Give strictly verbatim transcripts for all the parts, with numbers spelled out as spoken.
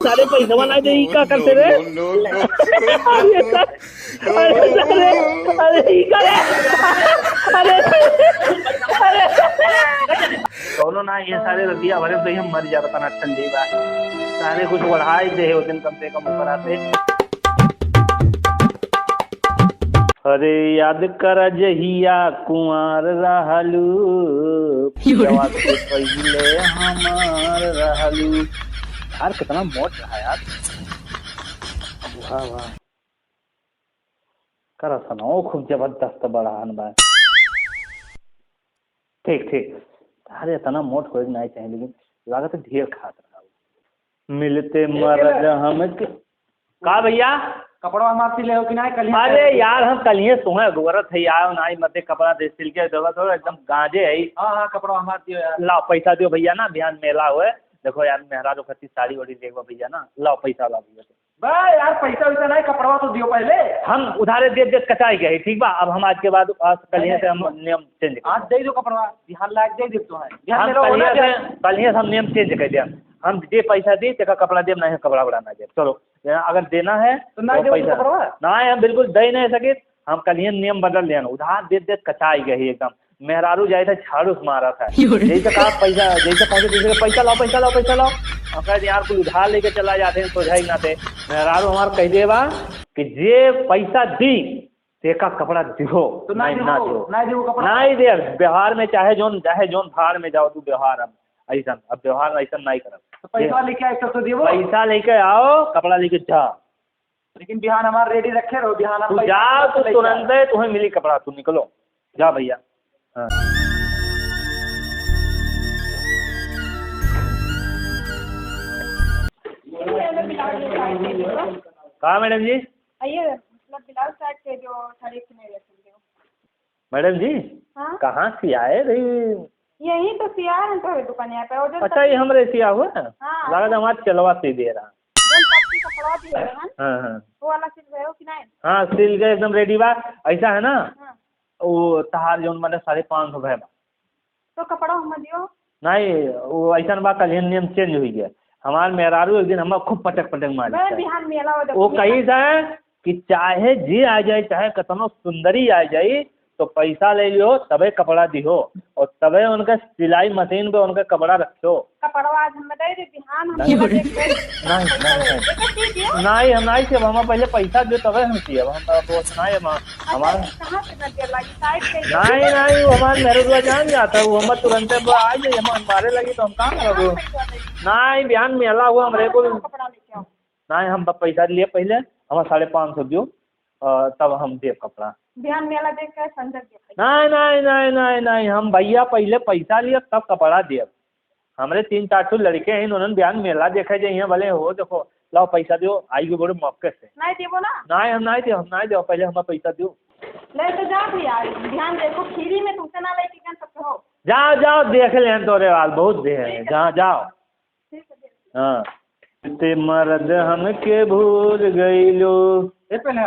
सारे पैसवा ना दे, ई का करते रे? अरे सर, अरे सर, अरे ई का रे? अरे, अरे। कौनो ना, ये सारे रतिया भरे से ही हम मर जात, तना ठंडी बा। सारे कुछ बढ़ाई दे हो दिन कम से कम ऊपर आते। अरे याद कर जहिया कुंवार रहलू, पियवा से पहिले हमार रहलू। यार कितना मोट रहा यार। वाह, वाह। कर सनो खूब जबरदस्त बढ़ान बा। ठीक, ठीक। अरे इतना मोट होए के नहीं चाहिए, लेकिन लागत है ढेर खात रहा। मिलते ये मरद क्या? हमके का भैया? कपड़वा हमार सिले हो कि नाहीं? कल ही अरे सिले। यार, हम कल ही सोहे गोरत है यार, नाहीं मते कपड़ा दे सिल के देवा तो एकदम गांजे है। हाँ, हाँ, कपड़वा हमार दियो यार। लाओ पैसा दियो भैया ना, बिहान मेला हुए। देखो यार, मेहरारू खातिर साड़ी ओड़ी लेगवा भैया ना, लाओ पैसा लाओ भैया। बा यार, पैसा वैसा नाहीं, कपड़वा तो दियो पहले। हम उधारे दे दे कचाई गए, ठीक बा? अब हम आज के बाद, आज कल ही से हम नियम change कर आज दे दो कपड़वा, बिहान लायक दे दे तो है। बिहान हम मेला कल होना ही से, बिहान। कल ही से हम नियम change कर दिया। हम जे पैसा दी, तेका कपड़ा देब, नाहीं कपड़ा वपड़ा ना देब। चलो, या अगर देना है तो ना तो देबो पैसा। कपड़वा? ना, हम बिल्कुल दे नहीं सके। हम कल ही नियम बदल लेन, उधार देत देत कचाई गई एकदम। मेहरारू जाए था झाड़ू से मारा था। यो रे। जैसे कहा पैसा, जैसे पहुंचे दूसरे के, "पैसा लाओ, पैसा लाओ, पैसा लाओ।" हम कहे, "यार, कुल उधार लेके चला जाते हैं, सोझाई ना थे।" मेहरारू हमार कह दे बा कि जे पैसा दी, तेका कपड़ा दिहो, तो ना नहीं, दिहो, ना दिहो। ना दिहो कपड़ा। नहीं दे, व्यवहार में चाहे जोन, चाहे जोन भाड़ में जाओ तू व्यवहार, अब ऐसा, अब व्यवहार ऐसा नहीं करब। तो पैसा दे। लेके आए तब तो दिहो। पैसा लेके आओ, कपड़ा लेके जा। लेकिन बिहान हमार ready रखे रहो, बिहान हम तू पैसा जा, तू लेके तुरंत आए। है, तुम्हें मिली कपड़ा, तू निकलो, जा भैया। हाँ। का मैडम जी? आइए, मतलब ब्लाउज साइड के जो साड़ी के नहीं रखेंगे। मैडम जी, हाँ? कहाँ से आए रही? यहीं तो सिया है तो दुकानिया पे, और जो अच्छा, ये हमरे सिया हुआ? हाँ। लगा था हमारे चलवा से दे रहा। जो पट्टी कपड़ा दिए रहन, हाँ, हाँ। वो वाला सिल गए हो कि नहीं? हाँ, सिल गए, एकदम ready बा। ऐसा है ना, हाँ। वो तहार जौन माने साढ़े पाँच सौ भए बा। तो कपड़ा हम दियो। नहीं, वो ऐसा बा, कल नियम change हुई गया। हमार मेहरारू एक दिन हमें खूब पटक पटक मारी मैं है। बिहान मेला हो वो देखो। कही था कि चाहे जे आ जाए, चाहे कतनो सुंदरी आ जाए, तो पैसा ले लियो, तबे कपड़ा दिहो, और तबे उनका सिलाई मशीन पे उनका कपड़ा रखो। कपड़वा आज हम दे दे, बिहान हम नहीं। पूरा देख के नहीं, नहीं, नहीं। पैसा दे दे, दियो। नहीं, हम नहीं सियब, हम पहले पैसा दियो, तबे हम सियब। हम तो दोस्त नहीं है, हम, अच्छा, हमार कहाँ से कर दिया लागी? साइड से नहीं, नहीं, वो हमार मेहरुआ जान जाता है, वो हम तुरंते वो आ जाए, हम मारे लगी तो हम कहाँ करब? कहाँ पैसा दे? नहीं, बिहान मेला हुआ, हमरे कुल कपड़ा लेके आओ। नहीं, हम ब-, पैसा लिए पहले, हमार साढ़े पाँच सौ दियो, अ, तब हम देब कपड़ा। बिहान मेला देख के संझा के पैसा। नहीं, नहीं, नहीं, नहीं, नहीं, हम भैया पहले पैसा लिए तब कपड़ा देब। हमरे तीन चार ठो लड़के हैं, उन्होंने बिहान मेला देखे जाइए, भले हो, देखो, लाओ पैसा दियो, आई के बड़े मौके से। नहीं देबो ना? नहीं, हम नहीं देब, हम नहीं देब, पहले हमार पैसा दियो। ले तो जा भैया, बिहान देखो, free में तुमसे ना लेके गए, तब तो हो। जाओ, जाओ, देख लें तोरे वाल, बहुत देर है, ठीक है। जाओ, जाओ। हाँ। ते मर्द हमके भूल गइलो। ए, पहले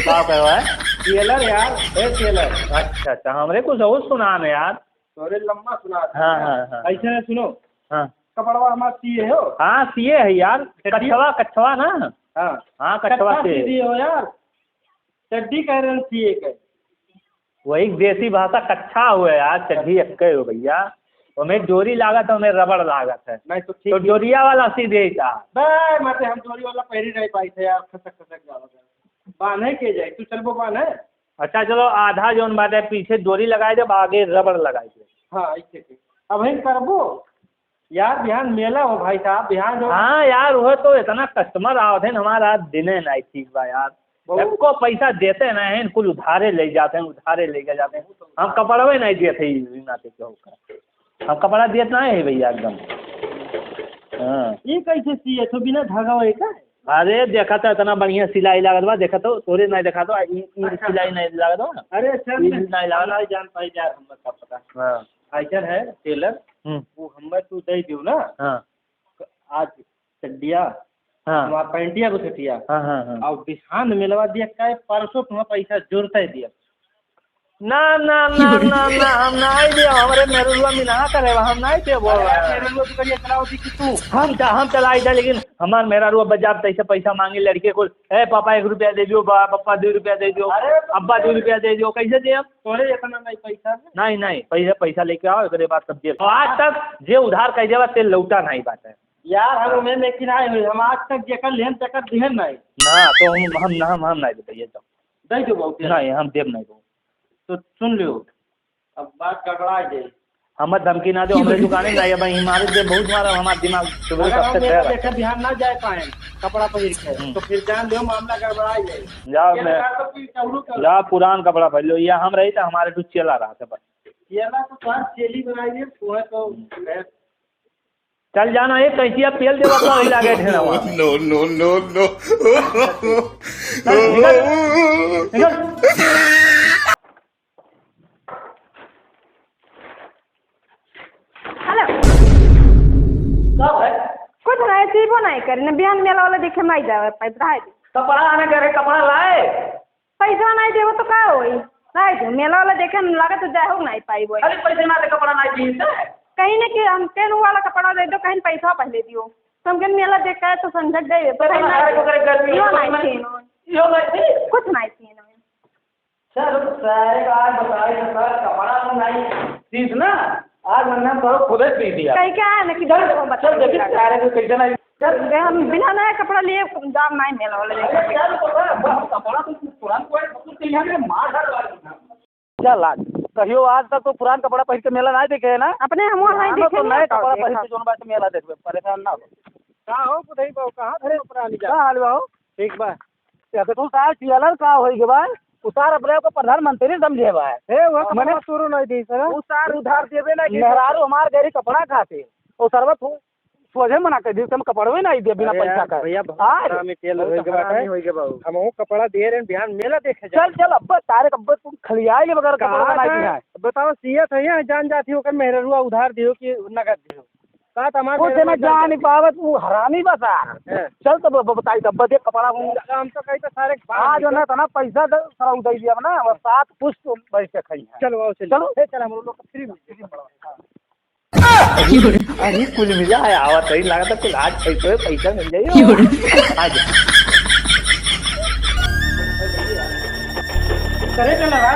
का कहवा है? टेलर यार, ए, टेलर। अच्छा, अच्छा, हमरे कुछ और सुनान है यार। तोरे लंबा सुनान है। हाँ, हाँ, हाँ। ऐसे ना सुनो। हाँ। कपड़वा हमार सिए हो। हाँ, सिए है यार। चड्डी? कच्छवा, कच्छवा ना? हाँ। हाँ, कच्छवा कच्छा सिए। सी दिए हो यार। चड्डी कह रहे हैं सिए के। वही देसी भाषा कच्छा हुए यार, चड्डी एक्के हो भैया। ओमे डोरी लागत है, ओमे रबड़ लागत है। नहीं तो ठीक तो है। डोरिया वाला सी दे का। बे, मैं तो हम डोरी वाला पहरी नहीं पाई थे यार, खसक खसक जावत है। बांधे के जाए, तू चलबो बांधे? अच्छा चलो, आधा जोन बाटे पीछे डोरी लगाई दे, आगे रबड़ लगाई दे। हाँ, ऐसे के। अब हम करबो। यार, बिहान मेला हो भाई साहब, बिहान जो हाँ यार, वो तो इतना customer आवत है ना, हमारा दिने नहीं ठीक बा यार। बहुत। एको पैसा देते नहीं हैं, कुल उधारे ले जाते हैं, उधारे ले के जाते हैं। हम कपड़वे नहीं देते हैं, ई नाते के होकर। हम कपड़ा देत नहीं है भैया एकदम। हाँ। ये कैसे सिए तो बिना धागा हुए का? अरे देखा तो इतना बढ़िया सिलाई लागत बा, देखा तो तोरे नहीं देखा तो, ई, ई अच्छा। सिलाई नहीं लागत बा। अरे अच्छा, ई मैं नहीं लागत। नहीं जान पाई यार, हम का पता। हाँ। ऐसा है टेलर, हम्म। वो हमें तू दे दियो ना। हाँ। आज चड्डिया, हाँ। हमार पैंटिया बुशर्टिया। हाँ, हाँ, हाँ। और बिहान मिलवा दिया, काहे परसों तुम्हें पैसा जोड़ते दिया। ना, ना, ना, ना, ना, हम नाहीं देब, हमरे मेहरुआ मिनहा करे बा, हम नाहीं देब। अरे, मेहरुआ तू करिया चलाओ थी कि तू? हम च-, हम चलाई थे, लेकिन हमार मेहरुआ बजाब तैसे पैसा मांगी लड़के को, "ए पापा, एक रुपया दे दियो, बा-, पापा, दो रुपया दे दियो, अरे, अब्बा, दो रुपया दे दियो," कैसे देब? तोरे इतना नहीं पैसा है? नहीं, नहीं, पहले पैसा लेके आओ, एकरे बाद तब देब। आज तक जे उधार कह देबा, ते लौटा नहीं बाटे। यार, हम ओमे लेकिन आए हुए, हम आज तक जेकर लेन तेकर दिहन नहीं। ना, तो हम, हम, ना, हम, हम नहीं देबे, ये तो। दे दो बहुत। नहीं, हम देब नहीं दो। तो सुन लियो, अब बात गड़बड़ा जाए। हमर धमकी ना दो, हमरे दुकाने ना, ये भाई मारे दे, बहुत मारा, हमार दिमाग सुबह अगर कब हम से मेला खराब है। देखे बिहान ना जाए पाए, कपड़ा पहिर के, हम्म। तो फिर जान लियो मामला गड़बड़ा जाए। जाओ ये मैं, लगा तो फिर चौड़ू कर। जाओ पुरान कपड़ा पहन लो, या हम रही तो हमारे कुछ चला रहा था बस। चेला तो साथ चेली बनाइए, तुम्हें तो हम्म। चल जाना, एक कैंचिया पेल देवा तो वही लागे ढेरवा। No, no, no, no। चल, निकल, निकल। हेलो। का भाई? कुछ नहीं, सीबो नहीं करी, न बिहान मेला वाला देखे माई जावे, पाइप रहा है। कपड़ा आने करे, कपड़ा लाए। पैसा नहीं देबो तो का होई? नहीं दे, मेला वाला देखे में लागत तो जाए हो नहीं पाई बोल। अरे पैसे ना दे, कपड़ा नहीं पहनते। कहीं ना कि हम तेन वाला कपड़ा दे दो, कहीं पैसा पहले दियो। तो हम कहन मेला देख के तो समझ गए, तो पैसा कहीं ना ना दे। करे, गर्मी यो है, नहीं मैं छीनो। यो नहीं थी। कुछ नहीं छीनो। चल, सारे का आज बताए तो सर, कपड़ा तो नहीं सीस ना, आज मैंने तो खुद ही सी दिया। कहीं क्या है ना कि चल, चल, देखिए, सारे को कैसे नहीं चल, हम बिना नया कपड़ा लिए जाम नहीं मेला वाला अरे, देखे। क्या तो पता है, बस कपड़ा तो पुरान कोई कुछ नहीं है, मार डाल रहा है। चल आज, कहियो आज तक तो पुरान कपड़ा पहिर के मेला नहीं देखे है ना? अपने हम वहाँ नहीं जानो देखे तो नहीं नए तो कपड़ा देखे। पहिर के जोन बाटे मेला देखबे, परेशान ना हो। का हो बुधई बाबू, कहाँ अरे, थे पुरानी जा? का हाल बा हो? ठीक बा। या तो तू सार टियालर का होई के बा? तू सार अपने आप को प्रधानमंत्री समझे बा। ए, वो कपड़ा मने तोरो नहीं दी सर। तू सार उधार देबे ना की। मेहरारू हमार गरी कपड़ा खाते। ओ सरवा तू सोझे मना कर दी, तुम कपड़वे नहीं दे बिना अरे पैसा यार, का। भैया, बहुत हाँ, खराब में तेल बहुत होई के बाटे। हरामी होई के बाबू। हम वो कपड़ा दे रहे हैं, बिहान मेला देखे जा। चल, चल, अब्बा, तारे अब्बा, तू खलियाए के बगैर कपड़ा कहाँ बनाई का? दिया है। बताओ, सियत है यहाँ, जान जाती हो, कर मेहररुआ उधार दियो कि नगद दियो? का तो हमारे वो मेहररुआ जना जान जान नहीं जाती। पावत, वो हरामी बता। हाँ। चल, तो ब-, ब-, बताई, तब दे कपड़ा वो। हम तो कही तो सारे आज ना इतना पैसा दे, सारा उधार दिया ना, वो सात पुष्प बैठ के खाई है। चलो, आओ, चलो। चलो। ए, चल, हम लोग फ्री में, फ्री में। अरे कुल मिला है, आवत है, लागत है कुल आज पैसे, पैसा मिल जाई। आज। करे चला रहा।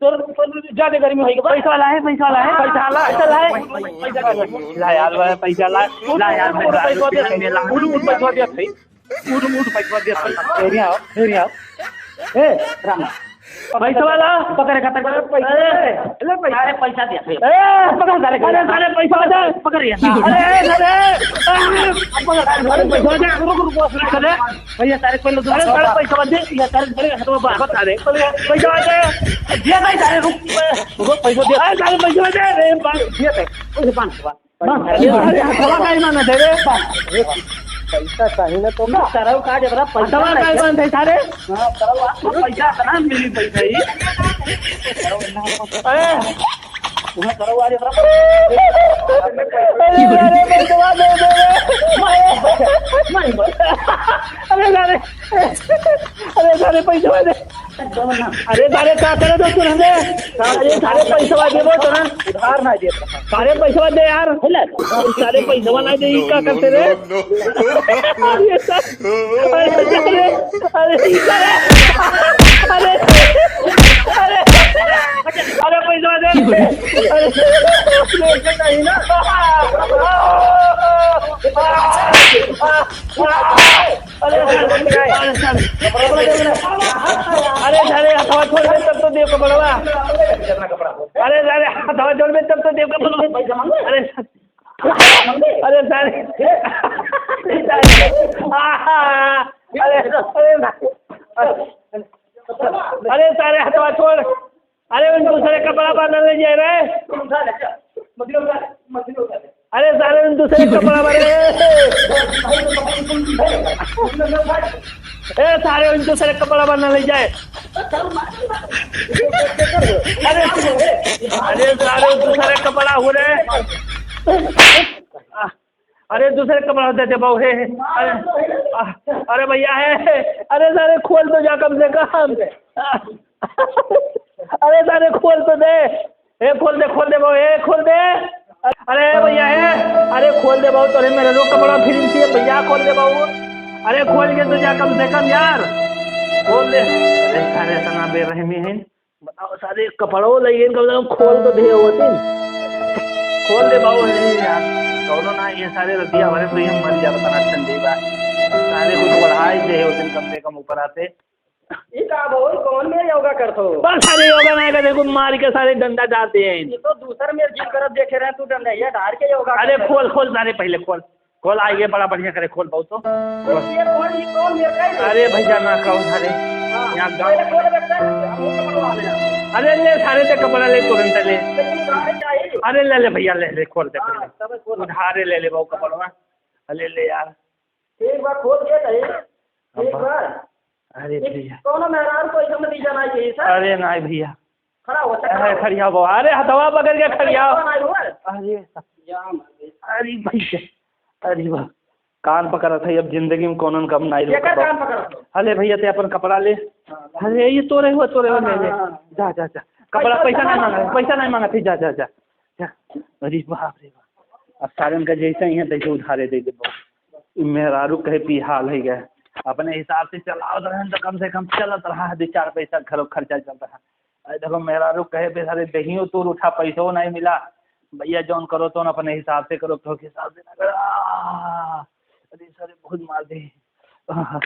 तोर, तोर ज्यादा गर्मी होई के बा। पैसा वाला है, पैसा वाला है। पैसा वाला, पैसा वाला है। पैसा वाला है। ला यार, भाई, पैसा ला। ला यार, भाई, पैसा दे। उठ, उठ, पैसा दे भाई। उठ, उठ, पैसा दे। फेरी आओ, फेरी आओ। ए, राम। पैसा वाला, पकड़, पकड़, पकड़, पैसा। ए, ले पैसा। अरे, पैसा दे। ए, पकड़, सारे, अरे, सारे, पैसा दे। पकड़, ये। अरे, अरे, अरे, पकड़, सारे, पैसा दे। रुक, रुक, रुक, रुक, रुक। भैया, सारे, पहले तो अरे, सारे, पैसा दे। ये सारे, सारे, हाथ में बाहर, सारे, पैसा दे। दे भाई, सारे, रुक, रुक, पैसा दे। अरे, सारे, पैसा दे। अरे, पाँच सौ, पाँच सौ। अरे, अरे, हथवा काहे बांधत है रे? पैसा चाहिए ना तो का? सरऊ का जबरा पैसा हथवा काहे बांधत है सारे? हाँ, सरऊ आपको पैसा इतना मिली पैसा ही। अरे, वहाँ सरऊ आ जबरा। अरे, अरे, पैसा दे दे रे। अरे, अरे, अरे, सारे पैसा दे। अरे सारे, का करे दो तू हमरे? अरे सारे, पैसवा देबो तो ना। उधार ना देत रहा। सारे, पैसवा दे यार। सारे, पैसवा ना दे, ई का करते रे? अरे सारे, अरे सारे, अरे, अरे, अरे, पैसवा दे। अरे, अरे, कहीं ना। अरे, अरे, अरे, अरे, हथवा छोड़ दे, तब तो देव का बड़वा। अरे, अरे, हथवा छोड़ दे, तब तो देव का बड़वा। अरे, अरे, सारे। अरे, अरे, अरे, अरे, सारे, हथवा छोड़। अरे, उन दूसरे कपड़ा बांधने ले जाए रे। अरे, सारे, उन दूसरे कपड़ा बांधे। ए, सारे, उन दूसरे कपड़ा बांधने ले जाए। अरे, अरे, सारे, उन दूसरे कपड़ा हो रे। अरे, दूसरे कपड़ा दे दे, बाबू, हे, हे। अरे, आ, अरे, भैया, हे, हे। अरे, सारे, खोल तो जा कम से कम। अरे सारे खोल तो दे, ए खोल दे, खोल दे बाबू, ए खोल दे। अरे भैया, ए, अरे खोल दे बाबू, तोरे मेरे लोग कपड़ा फिर से भैया खोल दे बाबू। अरे खोल के तो जा कम से कम यार, खोल दे। अरे सारे इतना बेरहमी है, बताओ सारे कपड़ो लगे, इनका मतलब खोल तो दे होती, खोल दे बाबू। अरे यार, कौनो ना, ये सारे रतिया भरे तो ये मर जाता ना ठंडी बा। सारे कुछ बढ़ाई दे होती कम से कम ऊपर आते। ई का भइल, कौन में योगा करत हो? बस सारे योगा नहीं करते, को मार के सारे डंडा डालते हैं। ये तो दूसर में जिम करत देखे रहे, तू डंडा ये डाल के योगा अरे करत हो। खोल, खोल सारे पहले खोल, खोल आइए, बड़ा बढ़िया करे, खोल बहुत तो। तो ये कौन, ये कौन मेरे का है? अरे भैया ना कहो सारे, हाँ, यहाँ गाँव पहले खोल बेटा, हम लोग कपड़ा ले आए। अरे ले सारे ते कपड़ा ले तुरंत ले। लेकिन उधारे चाहिए। अरे ले ले भैया, ले ले, खोल दे हाँ, पहले। तब खोल। उधारे ले ले बाबू कपड़वा, ले ले यार। एक बार खोल के कहे, एक अब्बा। बार। अरे ये भैया। कौनो मेहरारू को ऐसा मत दीजा ना चाहिए, सर। अरे नाई भैया। खड़ा हो, सर, अरे खड़ा हो। खड़िया बाबा, अरे हथवा पकड़ के खड़िया। खड़ा नहीं हुआ। अरे सर। जाम। अरे भैया, अरे वाह, कान पकड़त है, अब जिंदगी में कौनो कम नाई ये का रोकबा। कान पकड़त हो? अरे भैया, ते अपन कपड़ा ले। हाँ, हाँ। अरे ये तोरे हुआ, तोरे हुआ, हाँ, ले ले। हाँ, हाँ। जा, जा, जा। कपड़ा, पैसा पैसा नहीं मांगा, पैसा नहीं मांगा, जा, जा, जा। जा। अरे बाप रे बाप। अब सारन का जैसे ही है, तैसे उधारे दे दे। ई मेहरारू कहे पी हाल है गए, अपने हिसाब से चलावत रहन तो कम से कम चलत रहा है, दो चार पैसा घरो खर्चा चलत रहा। अरे देखो मेहरारू कहे पे सारे दहियो तोर उठा, पैसो नहीं मिला। भैया जौन करो तो अपने हिसाब से करो, तो हिसाब से ना करो। आह! अरे सारे बहुत मार दे। आह!